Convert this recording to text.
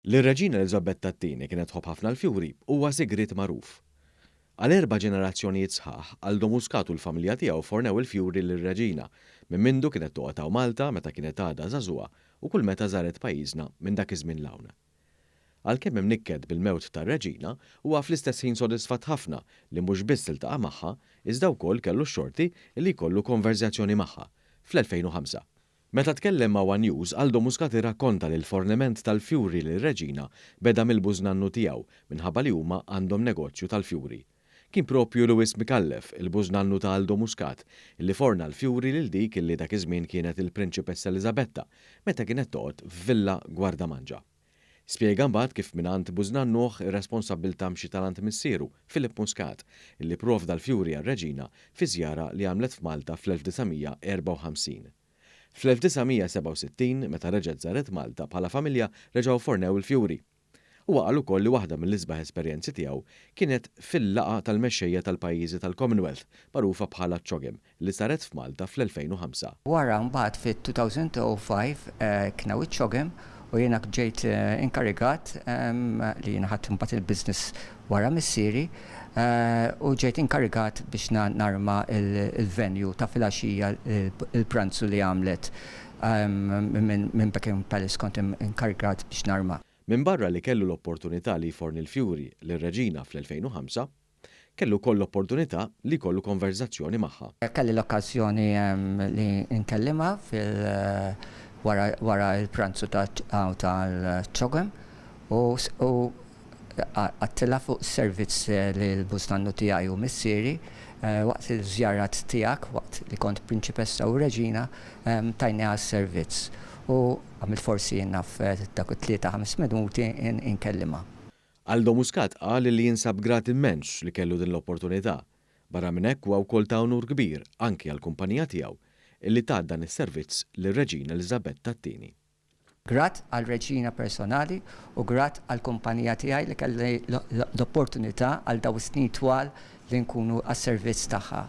Li r-Reġina Eliżabetta t-Tieni kienet tħobb ħafna l-fjuri huwa sigriet magħruf. Għal erba' ġenerazzjonijiet sħaħ, Aldo Muscat u l-familja tiegħu fornew il-fjuri lir-Reġina minn mindu kienet toqgħod hawn Malta meta kienet għadha żagħżugħa u kull meta żaret pajjiżna minn dak iż-żmien 'l hawn. Għalkemm imnikket bil-mewt tar-Reġina, huwa fl-istess ħin sodisfatt ħafna li mhux biss iltaqa' magħha iżda wkoll kellu x-xorti li jkollu konverżjazzjoni magħha fl-2005. Meta tkellem ma' one News, Aldo Muscat irrakkonta li l-forniment tal-fjuri lir-Reġina beda mill-bużnannu tiegħu minħabba li huma għandhom negozju tal-fjuri. Kien proprju Louis Micallef, il-bużnannu ta' Aldo Muscat, illi forna l-fjuri lil dik illi dak iż-żmien kienet il-Prinċipessa Eliżabetta meta kienet toqgħod f'Villa Gwardamanġa. Spjega mbagħad kif mingħand bużnannuh ir-responsabbiltà mxiet għal għand missieru, Philip Muscat, illi pprovda l-fjuri għar-Reġina fi żjara li għamlet f'Malta fl-1954. Fl-1967, meta reġgħet żaret Malta, bħala familja reġgħu fornew il-fjuri. Huwa qal ukoll li waħda mill-isbaħ esperjenzi tiegħu kienet fil-laqgħa tal-mexxejja tal-pajjiżi tal-Commonwealth, magħrufa bħala CHOGM, li saret f'Malta fl-2005. Wara mbagħad fit-2005 kien hawn iċ-CHOGM u jiena ġejt inkarigat li jiena ħadt imbagħad il-business wara missieri u ġejt inkarigat biex narma l-venue ta' filgħaxija l-pranzu li għamlet minn Buckingham Palace kont inkarigat biex narma. Minbarra li kellu l-opportunità li jforni l-fjuri lir-Reġina fl-2005, kellu wkoll l-opportunità li jkollu konverżazzjoni magħha. Kelli l-okkażjoni li nkellimha fil wara l-pranzu tal-CHOGM u Għadtilha fuq is-servizz li l-bużnannu tiegħi u missieri, waqt il-żjarat tiegħek, waqt li kont prinċipessa u reġina, tajniha s-servizz. U għamilt forsi jien naf dak it-tlieta ħames minuti inkellimha. Aldo Muscat qal li jinsab grat immens li kellu din l-opportunità. Barra minn hekk huwa wkoll ta' unur kbir anki għall-kumpanija tiegħu illi tat dan is-servizz lir-Reġina Eliżabetta t-Tieni. Grat għall-Reġina personali u grat għall-kumpanija tiegħi li kelli l-opportunità għal dawn is-snin twal li nkunu għas-servizz tagħha.